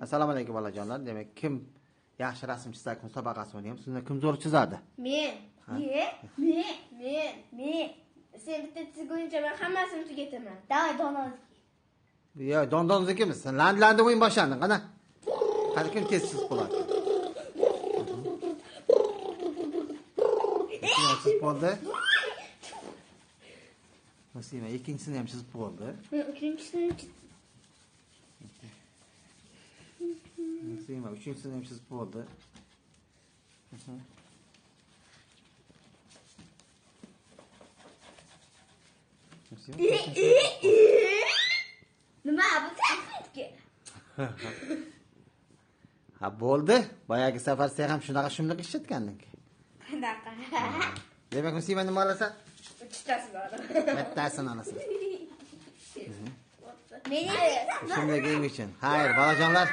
Assalomu alaykum bolajonlar. Demak, kim yaxshi rasm chizsa musobaqasi o'ynaymiz. Unda kim zo'r chizadi? Men. Men, men, Men. men. Sen bitta chizguncha men hammasini tugataman. Давай Donaldniki. Yo, Dondonnikimiz. Sen landi o'yin boshlandi. Qani? Qani kim tez chizib bo'ladi? Muslima chizib bo'ldi. Muslima ikkinchisini ham chizib bo'ldi. Men uchinchisini chizdim. Muslima uchinchisini ham chizib bo'ldi. Muslima Nima bu seniki? Ha bo'ldi. Boyagi safar sen ham shunaqa shumlik ishlatganding. Qanaqa? Demak, Muslima nima olasan? Uchtasini olaman. Bittasini olasan. Meni Shumliging uchun. Xayr, bolajonlar.